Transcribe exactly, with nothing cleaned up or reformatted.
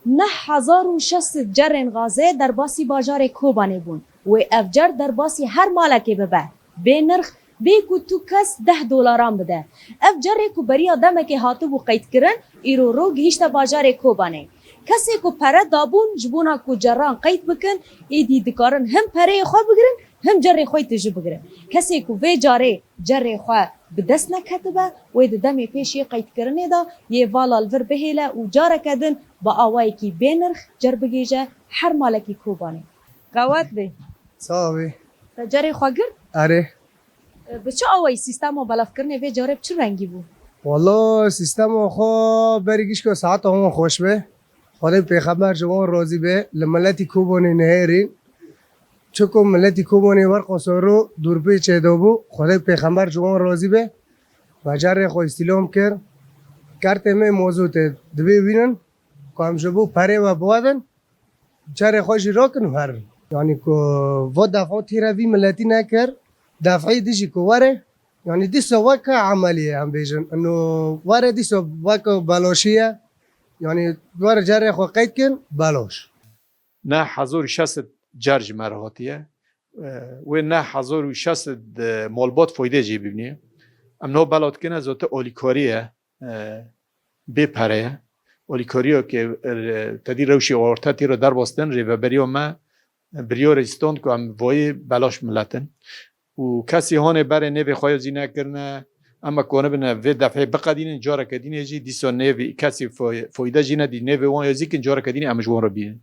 Neh hezar û şeş sed cerên gazê derbasî bajarê Kobanê bûn. Wê ev cer derbasî her malekê bibe. Bê nirx, bê ku tu kes deh dolaran bide. Ev cerê ku beriya demekê hatibû qeydkirin, îro ro gihîşte bajarê Kobanê. Kesê ku pere dabûn ji bona ku ceran qeyd bikin, êdî dikarin him pereyê xwe bigirin, him cerê xwe yê tijî bigirin. Kesê ku vê carê cerê xwe bi dest neketibe, wê di demê pêş yê qeydkirinê de yê vala li vir bihêle û careke din bi awayekî bê nirx cer bigihîje her malekî Kobanê. Qewet bê. Sawa bê. Te cerê xwe girt? Erê. Bi çi awayî sîstema belavkirinê vê carê bi çi rengî bû? Wala sîstema xwe berî gişka saeta wan xweş be. Xwedê pêxember ji wan razî be. Li miletî Kobanê nihêrî. Çiko miletî Kobanê wer qasaro dûrpê çêdabû. Xwedê pêxember ji wan razî be. Me carê xwe îstîlam kir. Kartê me mozotê dibê bînin. Ku em ji bo perê we biwedin. Carê xwe jî rakin û herin. Yanî ku va defa tîre vî miletî nekir, defayî dijî ku were, yanî dîsa weke emelî ye, em bêjin. Ino were dîsa weke belaşî ye. Yanî were carê xwe qeyd kin, belaş. Neh hezar û şeş sed car ji me re hatiye. Wê neh hezar û şeş sed malbat fayde jê bibîne. Em no bela dikine, zate alîkarî ye. e, bê pere ye. Alîkariya ke, e, tedî rewşê orta tî re derbas din, rêveberiya me, e, biryarê stand ku em vayê belaş miletin. Û kesî hanê berê nêvê xwe ya zî nekirine, em ê konibine vê defê biqedînin, careke dînê jî dîsa nêvê kesî fay-, fayde jî nedî, nêvê wan ya zî kin, careke dînê em ji wan re bînin.